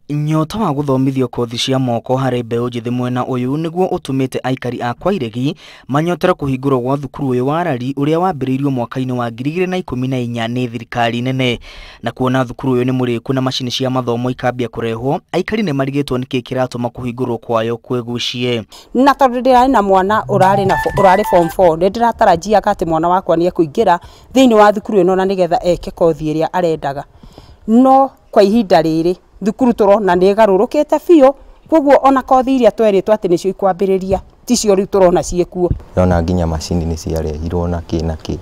Nyota wa gũthomithio kothi cia moko harĩ mbeũ njĩthĩ mwena ũyũ nĩguo ũtũmĩte aikari a Kwairegi manyotere kũhingũrwo gwa thukuru ũyũ wa Rari ũrĩa wambĩrĩirio mwaka-inĩ wa 2014 nĩ thirikari nene. Na kuona thukuru ũyũ nĩ mũrĩku na macini cia mathomo ikambia kũrehwo, aikari nĩ marigĩtwo nĩkĩ kĩratũma kũhingũrwo kwayo kwĩgucie. Na tondũ ndĩrarĩ na mwana ũrarĩ form 4, nĩ ndĩratarajiaga atĩ mwana wakwa nĩ ekũingĩra thĩinĩ wa thukuru ĩno na nĩgetha eke kothi ĩrĩa arendaga. No kwa ihinda rĩrĩ thukuru tũrona nĩ ĩgarũrũkĩte biũ, koguo ona kothi iria twerĩtwo atĩ nĩcio ikwambĩrĩria ticio rĩu tũrona ciĩkuo. Ndĩrona nginya macini nĩ ciarehirwo na kĩ na kĩ,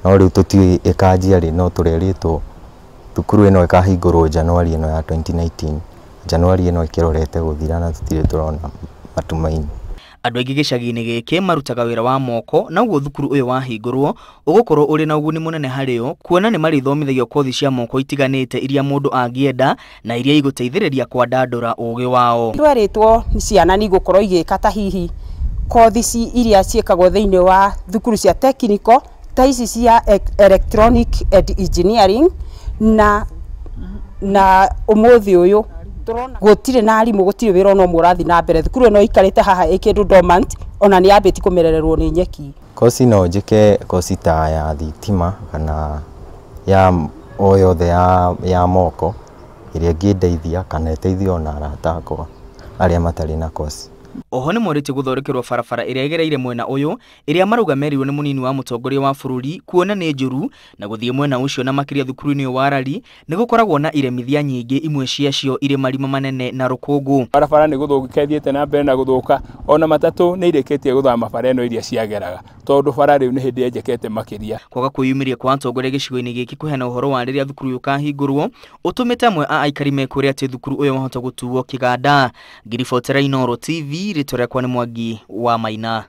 no rĩu tũtiũĩ ĩkanjia rĩ, no tũrerĩtwo thukuru ĩno ĩkahingũrwo January ĩno ya 2019. January ĩno ĩkĩrorete gũthira na tũtirĩ tũrona matumaini. Andũ aingĩ gĩcagi-inĩ gĩkĩ marutaga wĩra wa moko, na ũguo thukuru ũyũ wahingũrwo ũgũkorwo ũrĩ na ũguni mũnene harĩo, kuona nĩ marĩthomithagio kothi cia moko itiganĩte iria mũndũ angĩenda na iria igũteithĩrĩria kwandandũra ũgĩ wao. Twerĩtwo ciana nĩ igũkorwo igĩka ta hihi kothi iria ciĩkagwo thĩinĩ wa thukuru cia technical ta ici cia electronic and engineering, na ũmũthĩ ũyũ gũtirĩ na arimũ, gũtirĩ wĩra ona ũmwe ũrathiĩ na mbere. Thukuru ĩno ĩikarĩte haha ĩ kĩndũ dormant, ona nĩ yambĩtie kũmerererwo nĩ nyeki. Koci no njĩke koci ta ya thitima kana ya o yothe ya moko ĩrĩa ĩngĩndeithia kana ĩteithie ona arata akwa arĩa matarĩ na koci. Oho nĩ morĩtie gũthondekerwo barabara ĩrĩa ĩgereire mwena ũyũ ĩrĩa marauga merirwo nĩ mũnini wa mũtongoria wa bũrũri kuona nĩ njũru, na gũthiĩ mwena ũcio na makĩria thukuru-inĩ ũyũ wa Rari nĩ gũkoragwo na iremithia nyingĩ, imwe ciacio irĩ marima manene na rũkũngũ. Barabara nĩ gũthũka ĩthiĩte na mbere na gũthũka, ona matatũ nĩ irĩkĩtie gũthama bara ĩno iria ciageraga, tondũ bara rĩu nĩ hĩndĩ yenjekete makĩria. Kwaga kwĩyumĩria kwa atongoria gĩcigo-inĩ gĩkĩ kũheana ũhoro wa rĩrĩa thukuru ũyũ ũkahingũrwo ũtũmĩte amwe a aikari mekũrĩa atĩ thukuru ũyũ wahota gũtuo kĩganda. Ngiribotera Inooro TV, rĩtwa rĩakwa nĩ Mwangi wa Maina.